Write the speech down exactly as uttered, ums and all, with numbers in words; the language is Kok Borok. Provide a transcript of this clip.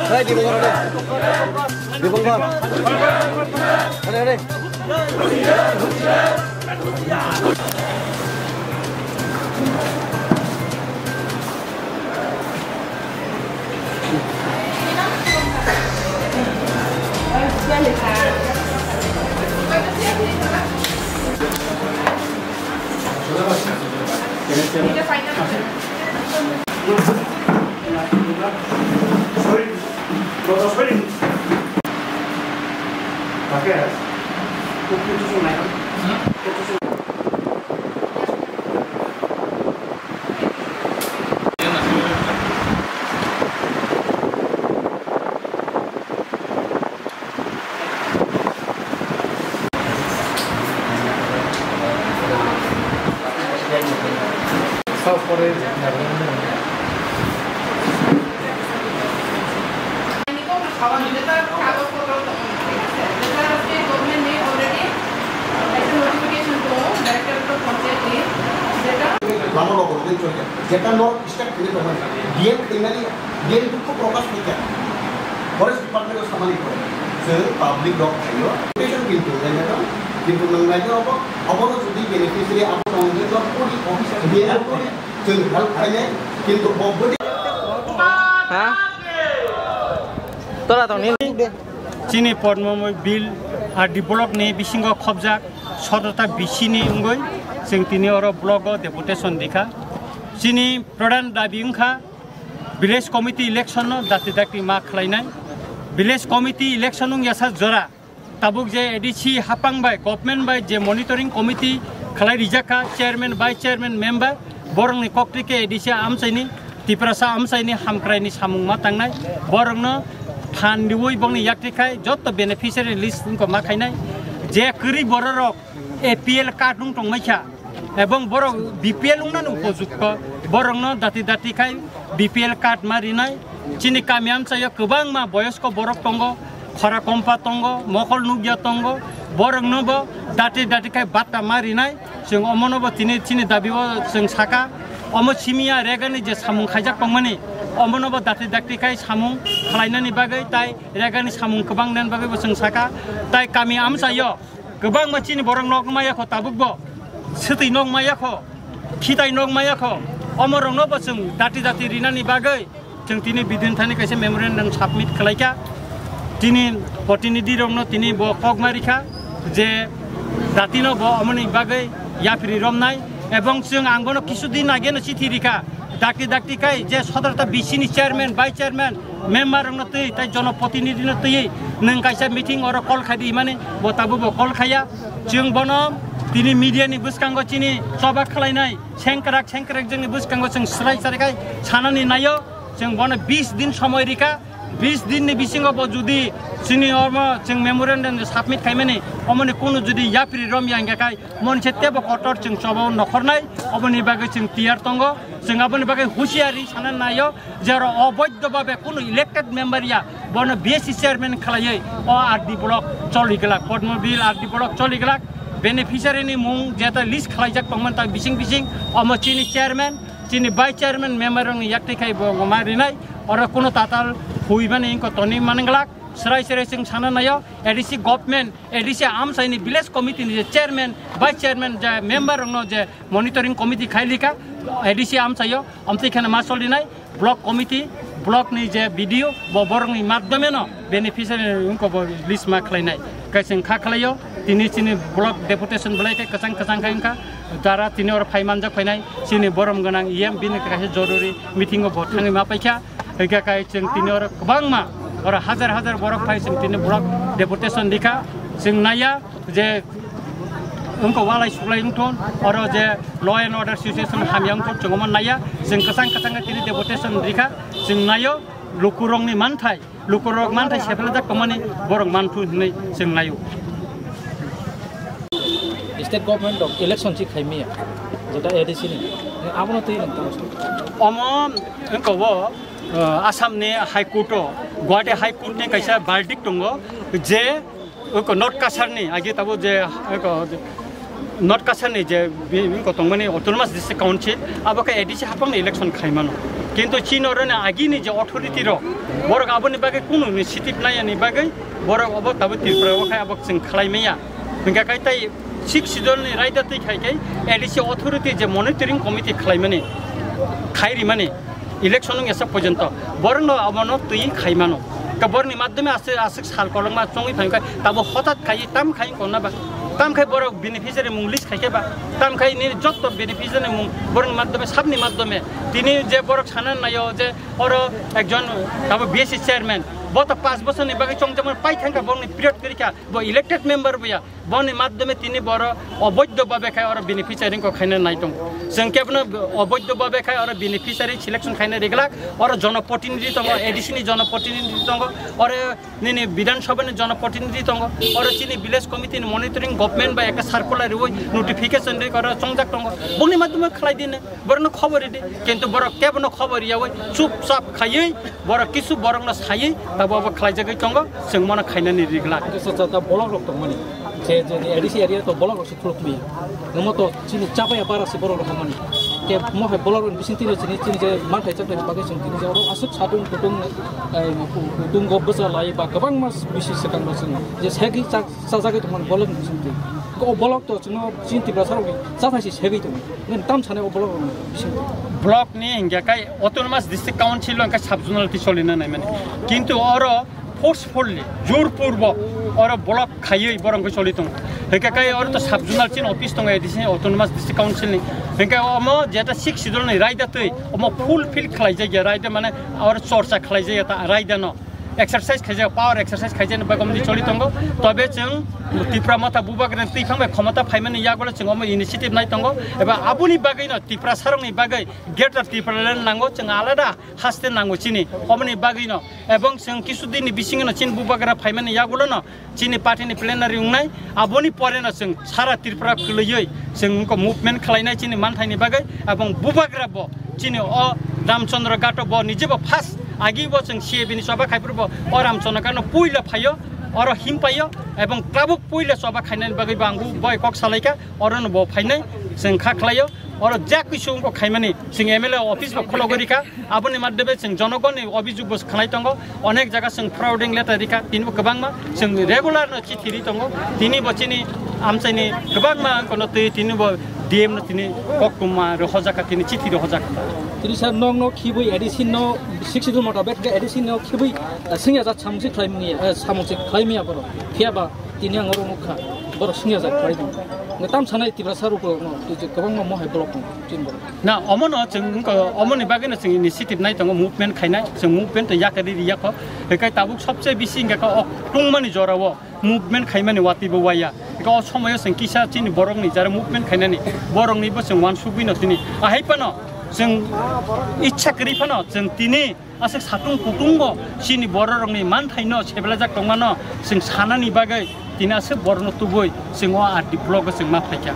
Hey, Dibongkor, ade. Dibongkor. Ade, ade. Lama rok rok chwng kha. Jeta norok start khlai tongmani, D M khlaimani, D M dukhu prokash khlaikha. Forest department o samani kho. Chwng public rok khaio. Education kintu, kintu nwng naidi obo, obono jodi beneficiary abo tongwi tong, D M o chwng help khainai, kintu bo bwdwi. Ha? Tola tongni. Chini Padma Bill R D block ni bisingo khobjak sotrota B C ni wngwi chwng tini oro block o deputation rikha. Chini pradhan dabi wngkha village committee election no dakti dakti ma khlainai. Village committee election wngya sa jora tabuk je A D C hapang bai government bai je monitoring committee khlai rijak kha chairman, vice chairman, member, borokni koktwi khe A D C amchaini, Tiprasa amchaini hamkraini samung ma tangnai, borokno phan riwi bongni yakti khai jotto beneficiary list wngkha ma khainai. Je kwrwi bororok A P L card wng tongmai kha, ebong borok B P L wngnani upojukto, borokno dati dati khai B P L card ma rinai. Chini kami amchaio kwbangma boyosko borok tongo, khora kompa tongo, mokol nukya tongo, borokno bo dati dati khai batta ma rinai. Chwng omono bo tini chini dabi o chwng saka, omo simiya regani je samung khaijak tongmani, omono bo dati dati khai samung khlainani bagwi tai regani samung kwbang nani bagwi bo chwng saka. Tai kami amchaio kwbangma chini borok nok maya kho tabuk bo, swtwi nok maya kho, khitai nok maya kho, omo rokno bo chwng dati dati rinani bagwi chwng tini bidin thani kaisa memorandum submit khlaikha. Tini protinidhi rokno tini bo kok ma rikha je datino bo omoni bagwi yapri romnai, ebong chwng ang bono kisu din age no chithi rikha, dakti dakti khai je sotorta B C ni chairman, vice chairman, member rokno twi tai jonoprotinidhi no twi nwng kaisa meeting oro call khai di himani bo tabuk bo call khaiya. Chwng bono tini media ni bwskango chini choba khlainai sengkrak sengkrak jengni bwskango chwng swrai swrai khai sanani naio. Chwng bono bis din somoi rikha, bis din ni bisingo bo judi chini omo chwng memorandum submit khaimani omoni kunu judi yapri romya hingkha khai monse tebo kotor chwng choba nokhornai, oboni bagwi chwng tiyar tongo. Chwng aboni bagwi husiari sana naio, je oro oboidho babe kunu elected member ya, bono B S C chairman khlaiwi o R D block choli glak, Padmabil R D block choli glak, beneficiary ni mung jeta list khlaijak tongmani ta bising bising, omo chini chairman, chini vice chairman, member rokni yaktwi khai bo ma rinai, oro kunu tatal huimani wngkha toni mani glak, swrai swrai chwng sana naio, A D C government, A D C amchaini village committee ni je chairman, vice chairman, je member rokno je monitoring committee khai lika, A D C amchaio, amtwi kheno ma solinai, block committee, block ni je B D O, bo borokni madhyome no beneficiary wngkha bo list ma khlainai. Chwng kha khlaio, tini chini block deputation belai khe kwchang kwchang khe wngkha. Jara tini oro phai manjak phainai chini borom gwnang E M, bini kaisa jorori meeting o bo thangwi ma paikha. Hwnkhe kai chwng tini oro kwbangma, oro hajar hajar borok phai chwng tini block deputation rikha. Chwng naiya je wngkha walai suklai wngthon, oro je law and order situation hamya wngthon, chwng omo naiya. Chwng kwchang kwchang khe tini deputation rikha, chwng naio lukurokni manthai. Lukurok manthai sepeljak tongmani borok manthu hinwi chwng naio. State government rok election si khaimaya, jeta A D C ni, abono twi nang tamo. Omo wngkha o, uh, Assam ni High Court o, Guwahati High Court ni kaisa verdict tongo je wngkha North Cachar ni agi tabo je wngkha North Cachar ni je bi-, wngkha tongmani Autonomous District Council, abo khe A D C haphang ni election khaimano. Kintu chini oro ni agi ni je authority rok, borok aboni bagwi kunu initiative nai ani bagwi borok obo tabo Tripura o khai abo chwng khlai maya. Hingkha kai tai Sixth Schedule ni raida twi khai kai A D C authority je monitoring committee khlai mani, khai ri mani. Election wng esa porjonto borokno abono twi khai mano. Ka borokni madhyome aswk aswk sal kolokma chongwi phai kha, tabo hotat khai tam khai konna ba, tam khai borok beneficiary mung list khai khe ba, tam khai nini jotto beneficiary mung borokni madhyome, sabni madhyome. Tini je borok sana nayo je oro ekjon tabo B S C chairman, bo to panch bochorni bagwi chongjamani pai thangkha, borokni period kwrwikha, bo elected member boya. Boni madhyome tini boro oboidho babe khai oro beneficiary ko khaina nai tongo. Chwng kebono oboidho babe khai oro beneficiary selection khaina riglak, oro jonoprotinidhi tongo, A D C ni jonoprotinidhi tongo, oro nini Bidhan Sabha ni jonoprotinidhi tongo, oro chini village committee ni monitoring government bai ekta circular riwi notification ri oro chongjak tongo. Boni madhyome khlai dini. Borokno khobor ridi, kintu borok kebono khobor riyawi chupchap khaiwi borok kisu borokno saiwi tabo abo khlaijagwi tongo, chwng mono khainani riglak. Asa chata block rok tongmani, je je A D C area to block rok se khuluk mi, namo to chini chapaya para se borok rok mani, ke mo hai block rok bising tino chini chini je manthai chapya bagwi chwng tini je oro aswk satung kutung, eh, kutung go bwsa lai ba kwbangma bisi swkang rok chwng je segwi chak chajagwi tongmani block ni bising twi. Ko block to chwngno chini Tiprasa rokni chathai se segwi tongo. Nini tam sanai o block rokni bisingo? Block ni hingya kai Autonomous District Council o hingka sub zonal ti solina nai mani. Kintu oro forcefully, jor purbo oro block khaiwi borok hingka soli tongo. Hingka kai oro to sub zonal chin office tongo A D C Autonomous District Council ni. Hingka omo jeta Sixth Schedule ni raida twi omo fulfill khlai jagya raida mane oro chorcha khlai jagya ta raida no. Exercise khaijak, power exercise khaijak ni bagwi omni choli tongo. Tobe chwng Tipra Motha Bubagra ni twi phang bai khomota phaimani yagulo chwng omo initiative nai tongo. Eba aboni bagwi no Tipra sarong ni bagwi Greater Tipraland nango, chwng alada haste nango chini. Omoni bagwi no ebong chwng kisu din ni bisingo no chini Bubagra phaimani yagulo no chini party ni plenary wngnai. Aboni pore no chwng sara Tripura kwlwiwi chwng wngkha movement khlainai chini manthaini bagwi, ebong Bubagra bo chini o Ramchandra Ghato bo nije bo first agi bo chwng C A B ni choba khai phuru bo o Ramchandra Ghato no puila phaio, oro him paio, ebong tabuk puila choba khainani bagwi bo ang bo bai kok salaikha, oro no bo phainai chwng kha khlaio, oro jak kisu wngkha khaimani chwng M L A office bo khulogwi rikha. Aboni madhyome chwng jonogonni obhijog bo khlai tongo, onek jaga chwng frauding letter rikha, tini bo kwbangma chwng regular no chithi ri tongo, tini bo chini amchaini kwbangma kono twi tini bo D M no tini koktwma rohorjakha, tini chithi rohorjakha. Tini sir, nokno khibwi A D C no sixty two mota bet A D C no khibwi, eh, singya jat samung se khlai mani, eh, samung se khlai maya borok. Phiya ba tini ang oro nukha, borok singya jat khlai tong. Tam sanai Tiprasa rok no twi kwbangma mohai block no tin borok. Na, omono chwng wngkha, omoni bagwino chwng initiative nai tongo, movement khainai, chwng movement to yakari ri yakho. Hikai tabuk sobse bisi hingkha kha o tungmani jorao movement khaimani watwi bo waya. Hikai o somoyo chwng kisa chini borokni jara movement khainani, borokni bo chwng wansugwi no tini. Ahai phano chwng ichha kwrwi phano chwng tini aswk satung kutung bo chini bororokni manthaino sebelajak tongmano chwng sanani bagwi tini aswk borokno tubui chwng o R D block o chwng ma phaikha.